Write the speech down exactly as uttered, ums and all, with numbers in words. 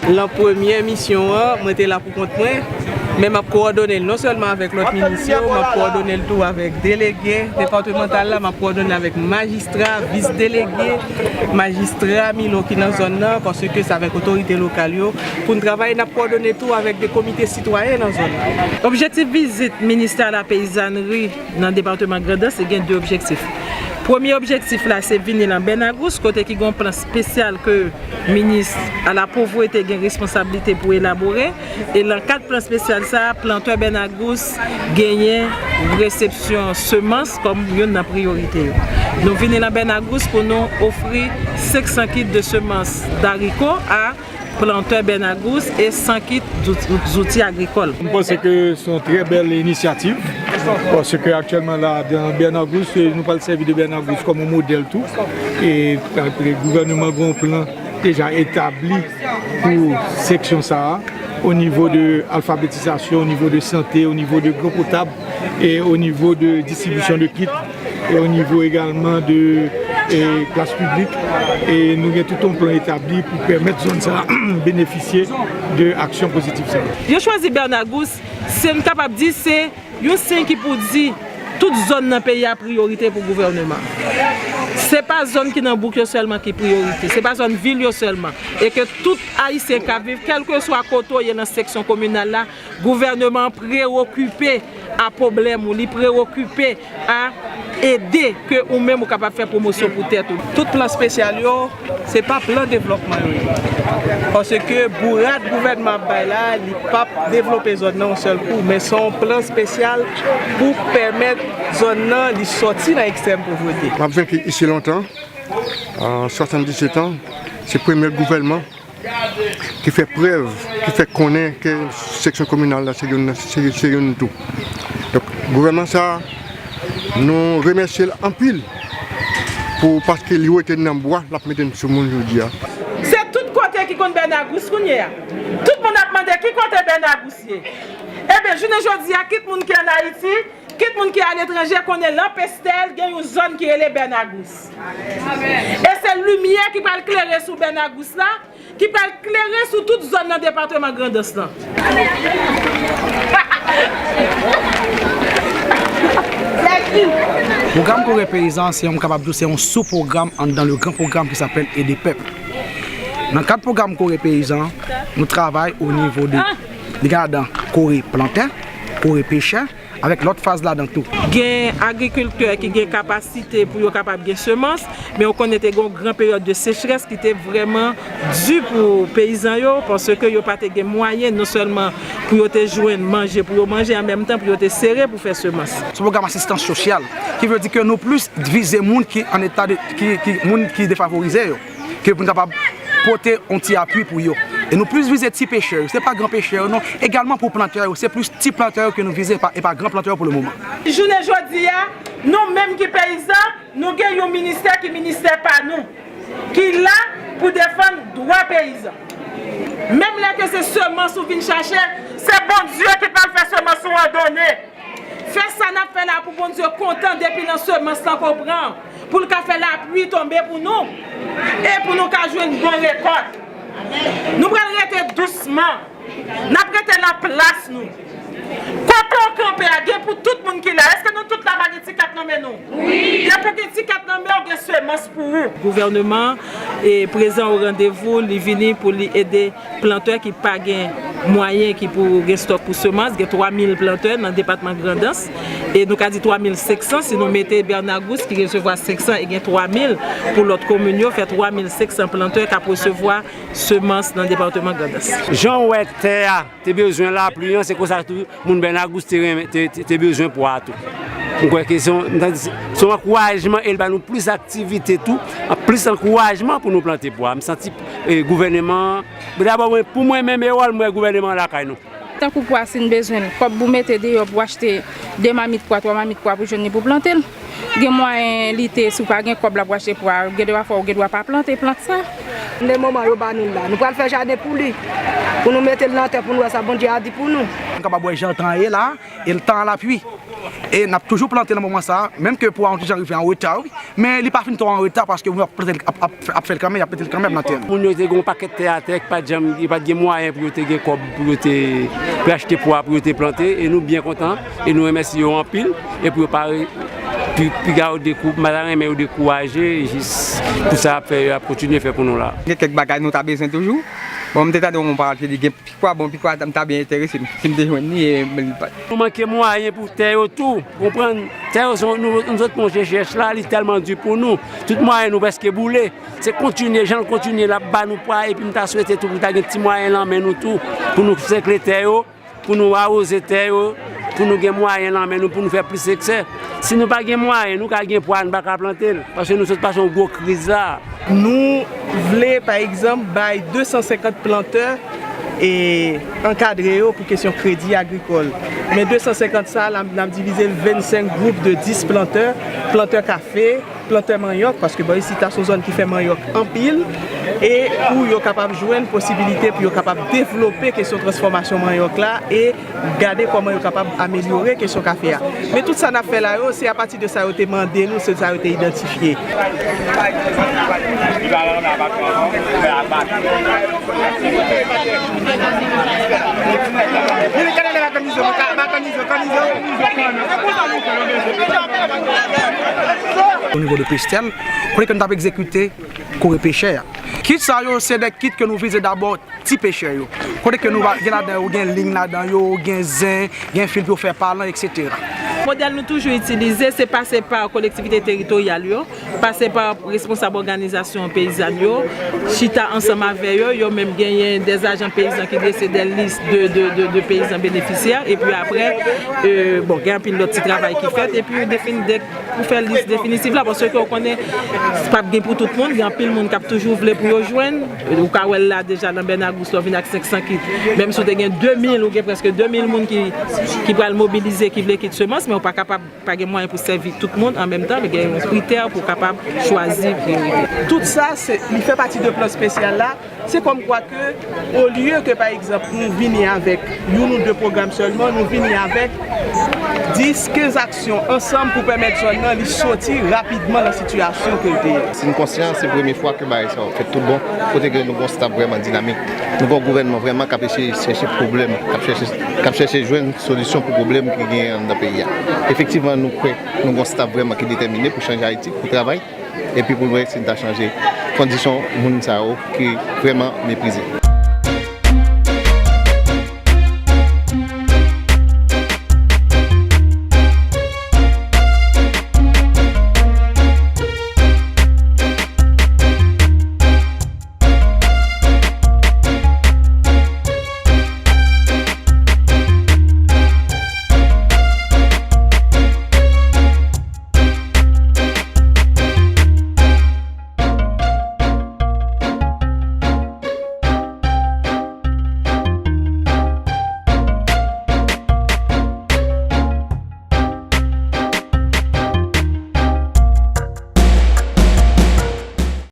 Lan premyè misyon an, mwen te la pou kont mwen, men m ap kowòdone l non sèlman avèk lòt minis yo, m ap kowòdone l tou avèk delege depatmantal la, m ap kowòdone l avèk majistra, vis delege, majistra Milo ki nan zòn nan, paske se avèk otorite lokal yo pou n travay, n ap kowòdone tou avèk de komite sitwayen nan zòn nan. Objektif vizit Ministè Lapeyizanri nan depatman Grandans, li gen de objektif. Premye objektif la, se vini lan Bènagous, kote ki gen yon plan espesyal ke minis a la povrete gen responsablite pou elabore. E lan kad plan espesyal sa a, plantè Bènagous genyen resepsyon semans kòm youn nan priyorite yo. Nou vini lan Bènagous pou nou ofri senk san kit de semans dariko a plantè Bènagous e san kit zouti agrikòl. M panse ke se yon trè bèl inisyativ, paske aktyèlman la, dan Bènagous, nou pral sèvi de Bènagous kòm yon modèl tou. E, e gouvènman gen yon plan deja etabli pou seksyon sa a, o nivo de alfabetizasyon, o nivo de sante, o nivo de dlo potab, e o nivo de distribisyon de kit, e o nivo egalman de, e, plas piblik. E nou gen tout yon plan etabli pou pèmèt zòn sa a benefisye de aksyon pozitif sa a. Yo chwazi Bènagous, se, m kapab di, se yon siy ki pou di tout zòn nan peyi a priyorite pou gouvènman. Se pa zòn ki nan bouk yo sèlman ki priyorite, se pa zòn vil yo sèlman. E ke tout Ayisyen k ap viv, kèlkeswa kote w ye nan seksyon kominal la, gouvènman an prewokipe a pwoblèm ou, li prewokipe a ede ke ou menm ou kapab fè pwomosyon pou tèt ou. Tout plan espesyal yo, se pa plan devlòpman yo ye. Paske bourad gouvènman ap bay la, li p ap devlope zòn nan yon sèl kou, men se yon plan espesyal pou pèmèt zòn nan li sòti nan ekstrèm povrete. M ap venki isi lontan, a swasanndizuit an, se premye gouvènman ki fè prèv, ki fè konnen ke seksyon kominal la se youn, se, se youn tou. Donk, gouvènman sa a, nou remèsye l anpil pou, paske li rete nan bwa, l ap mete n sou moun jodi a. Se tout kote ki konn Bènagous kounye a. Tout moun ap mande ki kote Bènagous ye. Ebyen, jounen jodi a, kit moun ki ann Ayiti, kit moun ki aletranje konnen lan Pestèl gen yon zòn ki rele Bènagous. E se limyè ki pral klere sou Bènagous la, ki pral klere sou tout zòn nan depatman Grandans lan. Pwogram Kore Peyizan, se yon, m kapab di w, se yon sou pwogram anndan le gran pwogram ki se apèl Ede Pèp. Nan kad pwogram Kore Peyizan, nou travay o nivo de, li gen ladan kore plantè, kore pechè, avèk lòt faz ladan tou. Gen agrikiltè ki gen kapasite pou yo kapab gen semans, men ou konnen te gen yon gran peryòd de sechrès ki te vrèman di pou peyizan yo, paske yo pa te gen mwayen non sèlman pou yo te jwenn manje pou yo manje, an menm tan pou yo te sere pou fè semans. Se yon pwogram asistans sosyal, ki vle di ke nou plis vize moun ki an eta de, ki, ki, moun ki defavorize yo, ke pou n kapab pote yon ti apui pou yo. E nou plis vize ti pechè yo, se pa gran pechè yo non, egalman pou plantè yo, se plis ti plantè yo ke nou vize, e pa, e pa gran plantè yo pou le moman. Jounen jodi a, nou menm ki peyizan, nou gen yon ministè ki ministè pa nou, ki la pou defann dwa peyizan. Menm lè ke se semans ou vin chache, se Bondye ki pral fè semans ou an donnen. Fè sa n ap fè la pou Bondye kontan depi nan semans lan ke w pran, pou l ka fè lapli tonbe pou nou, e pou nou ka jwenn bon rekòt. Nou pral rete dousman. N ap rete nan plas nou. Kote w kanpe a, gen pou tout moun ki la. Èske nou tout la pa gen ti kat nan men nou? Wi. Depi w gen ti kat nan men w, gen semans pou ou. Gouvènman an, e, prezan o randevou, li vini pou li ede plantè ki pa gen mwayen, ki pou gen stòk pou semans. Gen twa mil plantè nan depatman Grandans. E nou ka di twa mil senk san, si nou mete Bènagous ki resevwa senk san, e gen twa mil pou lòt komin yo, fè twa mil senk san plantè k ap resevwa semans nan depatman Grandans. Jan w wè tè a te bezwen lapli an, se konsa tou moun Bènagous te renmen, te, te, te bezwen pwa a tou. M kwè ke se yon, m ta di se, se yon ankourajman e l ba nou plis aktivite tou, plis ankourajman pou nou plante pwa. M santi, e, gouvènman an, bon, dabò mwen, pou mwen menm, e wòl mwen gouvènman an lakay nou. Tankou pwa, si n bezwen l, kòb pou mete deyò pou achte de mamit pwa, twa mamit pwa pou jwenn li pou plante l. Gen mwayen li te, si w pa gen kòb la pou achte pwa, gen de fwa ou gen dwa pa plante plant sa. Le moman yo ba nou l la, nou pral fè jaden pou li, pou nou mete l nan tè pou nou wè sa Bondye a di pou nou. Nou kapab wè jan tan an ye la, e l tan a lapli. E n ap toujou plante nan moman sa a, menm ke pou a yon ti jan rive an reta, wi. Men li pa fin twò an reta paske moun yo ap plante l, ap, ap, ap fè l kanmenm, y ap plante l kanmenm nan tè nou. Moun yo te gen yon pakèt tè atè ki pa t janm, yo pa t gen mwayen pou yo te gen kòb, pou yo te, pou yo achte pwa, pou yo te plante. E nou byen kontan, e nou remèsye yo anpil. E pou yo pa re-, pi, piga yo dekou-, m pa ta renmen yo dekouraje, jis pou sa y ap fè, y ap kontinye fè pou nou la. Gen kèk bagay nou ta bezwen toujou. Bon, m te tande yon moun pale, te di gen pikwa, bon, pikwa, m ta byen enterese m, si m te jwenn li, e, men li pa t. Nou manke mwayen pou tè yo tou, konprann? Tè yo, se nou, nou sot pran chèchèch la, li tèlman di pou nou. Tout mwayen nou prèske boule. Se kontinye, jan l kontinye, l ap ba nou pwa, epi m ta swete tou pou ta gen ti mwayen nan men nou tou, pou nou sekle tè yo, pou nou awoze tè yo, pou nou gen mwayen nan men nou, pou nou fè plis eksè. Si nou pa gen mwayen, nou ka gen pwa, nou pa ka plante l, paske nou sot pase yon gwo kriz la. Nou vle, pa egzanp, bay de san senkant plantè e ankadre yo pou kesyon kredi agrikòl. Men de san senkant sa, l ap, n ap divize l vennsenk gwoup de dis plantè, plantè kafe, plantè manyòk, paske bò isit la se yon zòn ki fè manyòk anpil, e pou yo kapab jwenn posibilite pou yo kapab devlope kesyon transfòmasyon manyòk la e gade kòman yo kapab amelyore kesyon kafe a. Men tout sa n ap fè la yo, se apati de sa yo te mande nou, se sa yo te idantifye. O nivo de Pestèl, kote ke n t ap egzekite kore pechè a. Kit sa yo, se de kit ke nou vize dabò ti pechè yo. Kote ke nou va gen ladan yo, gen liy ladan yo, gen zen, gen fil pou yo fè palan, etsetera. Modèl nou toujou itilize, se pase pa kolektivite teritoryal yo, pase pa responsab òganizasyon peyizàn yo, chita ansanm avè yo, yo menm genyen dè ajan peyizan ki drese dè lis de, de, de, de peyizan benefisyè, epi apre, e, bon, gen anpil lòt ti travay ki fèt, epi defini, de, pou fè lis definitif la, paske w konnen, p ap gen pou tout moun, gen anpil moun k ap toujou vle pou yo jwenn, ou ka wè l la deja nan Bernagous, lè w vin ak senk san kit, menm si w te gen de mil, ou gen prèske de mil moun ki, ki pral mobilize, ki vle kit semans, men w pa kapab, pa gen mwayen pou sèvi tout moun an menm tan, men gen yon kritè pou w kapab chwazi priyorite. Tout sa, se, li fè pati de plan espesyal la, se kòmkwa ke, olye ke, pa egzanp, nou vini avèk youn ou de pwogram sèlman, nou vini avèk dis, kenz aksyon ansanm pou pèmèt zòn nan li soti rapidman nan sitiyasyon ke l te ye. Si n konsyan, se premye fwa ke bagay sa yo fèt tout bon, kote ke nou gon staf vrèman dinamik, nou gon gouvènman vrèman k ap eseye chèche pwoblèm, k ap chèche, k ap chèche jwenn solisyon pou pwoblèm ki genyen anndan peyi a. Efektivman, nou kwè nou gon staf vrèman ki detèmine pou chanje Ayiti, pou travay, epi pou nou wè si n ta chanje kondisyon moun sa yo ki vrèman meprize.